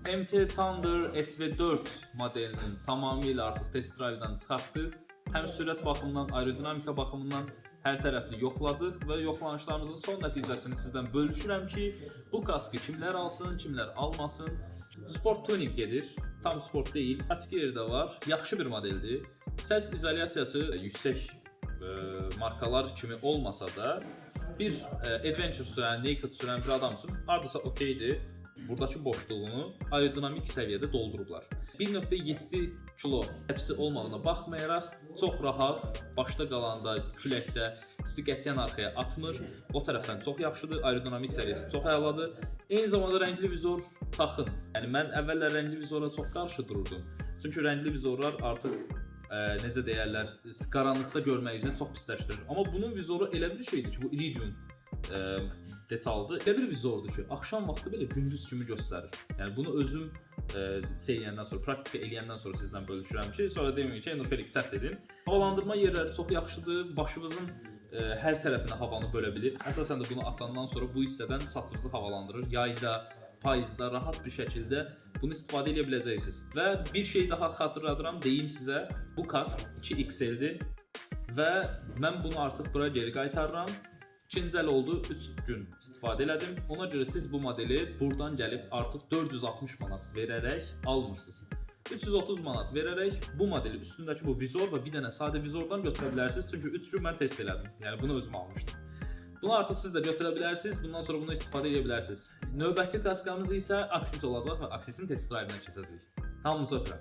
MT Thunder SV4 modelinin tamamilə artıq test drive-dan çıxartdıq. Həm sürət baxımından, aerodinamika baxımından hər tərəfli yoxladıq və yoxlanışlarımızın son nəticəsini sizdən bölüşürəm ki, bu kaskı kimlər alsın, kimlər almasın. Sport tuning gedir. Tam sport deyil. Açıq yeri də var. Yaxşı bir modeldir. Səs izolyasiyası yüksək markalar kimi olmasa da bir adventure sürən, naked sürən bir adam üçün hardasa okeydir. Buradakı boşluğunu aerodinamik səviyyədə doldurublar. 1.7 kilo həbsi olmağına baxmayaraq çox rahat, başda qalanda küləkdə sizi qətiyyən arxaya atmır. O tərəfdən çox yaxşıdır, aerodinamik səviyyəsi çox əladır. Eyni zamanda rəngli vizor taxın. Yəni mən əvvəllər rəngli vizora çox qarşı dururdum. Çünki rəngli vizorlar artıq necə deyərlər, qaranlıqda görməyinizi çox pisləşdirir. Amma bunun vizoru elə bir şeydir ki, bu iridium detaldır. Elə bir vizordur ki, axşam vaxtı belə gündüz kimi göstərir. Yəni bunu özüm şey eləyəndən sonra, praktika eləyəndən sonra sizlə bölüşürəm ki, sonra deməyin ki, "Nur Felix, səhv dedin." Havalandırma yerləri çox yaxşıdır. Başınızın hər tərəfinə havanı bölə bilir. Əsasən də bunu açandan sonra bu hissədən saçınızı havalandırır. Yayda, payızda rahat bir şəkildə bunu istifadə edə biləcəksiniz. Və bir şey daha xatırladıram, deyim sizə, bu kask 2XL-dir və mən bunu artıq bura geri qaytarıram. İkinci əl oldu, 3 gün istifadə elədim. Ona görə siz bu modeli buradan gəlib artıq 460 manat verərək almırsınız. 330 manat verərək bu modeli üstündəki bu vizor və bir dənə sadə vizordan götürə bilərsiniz. Çünki 3 gün mən test elədim. Yəni bunu özüm almışdım. Bunu artıq siz də götürə bilərsiniz. Bundan sonra bunu istifadə edə bilərsiniz. Növbəti kaskamız isə Axis olacaq və Axis-in test drive-ına keçəcəyik. Hamınızı öpürəm.